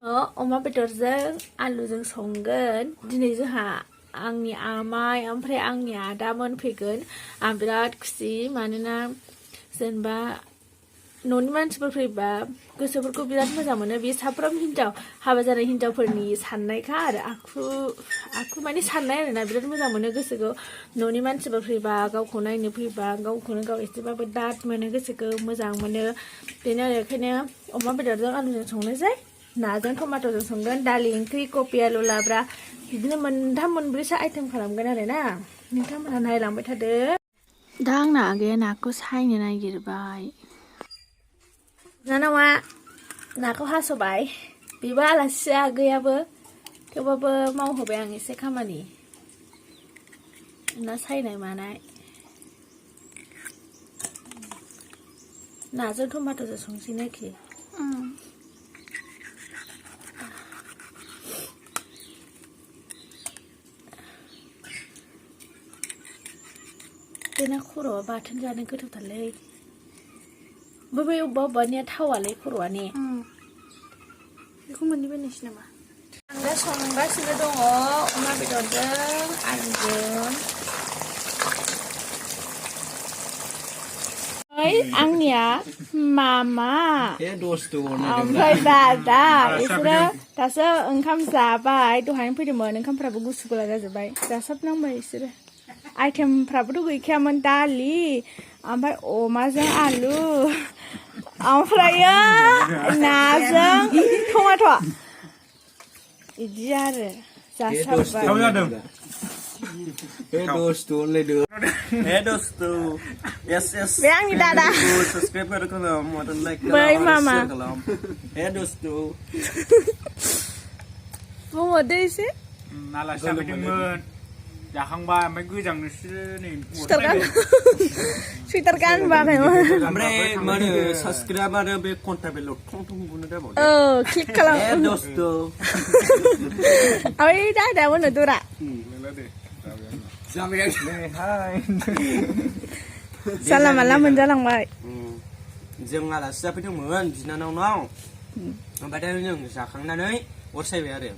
अमा बेदरजों आलुजों संगोन दिनै जोंहा आंनि आमाइ ओमफ्राय आंनि आदा मोनफैगोन आं बिराद खुसि मानोना जेनेबा न'नि मानसिफोर फैबा गोसोफोरखौ बिराद मोजां मोनो बे साफ्रोम हिनजाव हाबा जानाय हिनजावफोरनि साननायखा आरो आखु माने साननाय आरोना बिराद मोजां मोनो गोसोखौ न'नि मानसिफोर फैबा गावखौ नायनो फैबा गावखौनो गाव एसेबाबो दाद मोनो गोसोखौ मोजां मोनो बेनो आरो बेखायनो अमा बेदरजों आलुजों संनोसै नाजों टमाट'जों संगोन दालि ओंख्रि कफि आलु लाब्रा बिदिनो मोनथाम मोनब्रैसो आइटेम खालामगोन आरो ना नोंथांमोनहा नायलांबाय थादो दा आंना आगैया नाखौ सायनो नागिरबाय नानावा नाखौ हास'बाय बेबो आलासिया आगैयाबो थेवबाबो मावहोबाय आं एसे खामानि ना सायनाय मानाय नाजों टमाट'जों संसै नाखि बेना खर'आ बाथोन जानो गोथावथारलै बै अबेबा अबेबानिया थावालै खर'आ ने बेखौ मोननैबायनोसै नामा आं दा संगासिनो दङ अमा बेदरजों आलुजों आंनिया मामा ओमफ्राय दादा बिसोरो दासो ओंखाम जाबाय दहायनो फैदोंमोन ओंखामफ्राबो गुसु गुला जाजोब्बाय जासाबनांबाय बिसोरो आइटेमफ्राबोथ' गैखायामोन दालि ओमफ्राय अमाजों आलु ओमफ्रायो नाजों टमाट' बिदि आरो जासाबबाय Hey dostu, leader. Hey dostu. Yes. बे आंनि दादा Subscribe kalau mau dan like बै मामा kalau. Hey dostu. बुंहरदो एसे आलासि जाफैदोंमोन जाखांबाय ओमफ्य गोजांनोसो नै सुइटार गानबाखैमोन Amre mana subscribe ada be kontak belok tong bunuh dah boleh. Click खालाम Hey dostu. ओइ दादा मोनो दुरा Hai. जानला मानला मोनजालांबाय जों आलासि जाफैदोंमोन बिनानावनाव ओमफ्राय दा जों जाखांनानै अर सायबाय आरो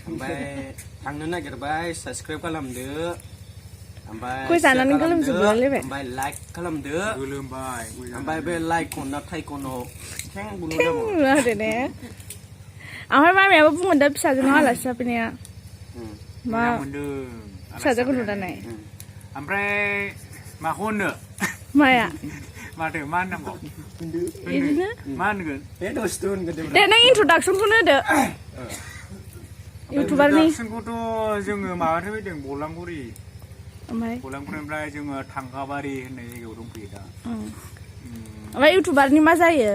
ओमफ्राय थांनो नागिरबाय साबस्क्राइब खालामदो ओमफ्राय गय जानानै गोलोमजोबलायबाय ओमफ्राय लाइक खालामदो गोलोमबाय ओमफ्य बे लाइक खनना थाइखनाव थें बुनु थें आरो ने ओमफ्राय मामियाबो बुंगोन दा फिसाजोनाव आलासि जाफैनाया मा मोनदों फिसाजोखौ नुनानै ओमफ्राय माखौ होननो माया माथो मा होननांगौ बिदिनो मा होनगोन बे दोस्तु होनगोन दे नों इन्ट्रडाक्सनखौनो होदो इउटुबारनि इन्ट्रडाक्सनखौथ' जोङो माबानिफ्राय फैदों बलांगुरि ओमफ्राय बलांगुरिनिफ्राय जोङो थांगाबारि होननाय जायगायाव दंफैयो दा ओमफ्राय इउटुबारनि मा जायो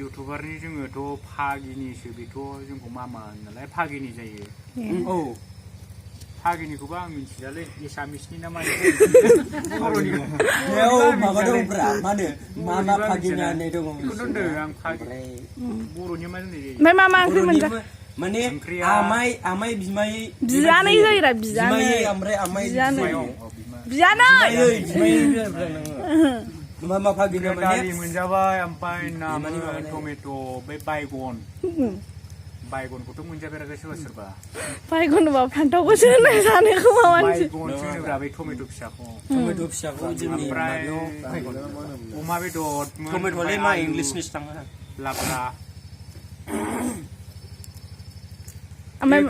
इउटुबारनि जोङोथ' फागिनिसो बेथ' जोंखौ मामा नालाय फागिनि जायो औ फागिनिखौबो आं मिथियालै एसामिसनि ना मानि बेयाव माबा दंब्रा मा होनो मामा फागिना होननाय दङ बेखौनो होनदों आं फागि बर'नि मा होननाय जायो ओमफ्राय मा मा ओंख्रि मोनजा माने ओंख्रिया आमाय बिमाय बिजानै जायोरा बिजानै बिमायै ओमफ्राय आमाय बिजानै बिमाय बिजानै बिमाय मा फागिना माने दालि मोनजाबाय ओमफ्राय नामोन टमेट' बै बायगनखौथ' मोनजाफेराखै सोरबा सोरबा बायगनबा फान्थावखौसो होनाय जानो खोमा मानसि बायगनसो होनोब्रा बै टमेट' फिसाखौ टमेट' फिसाखौ जोंनि ओमफ्राय माबायाव अमा बेदर टमेट'लाय मा इंलिसनिसो थाङो लाब्रा ओमफ्राय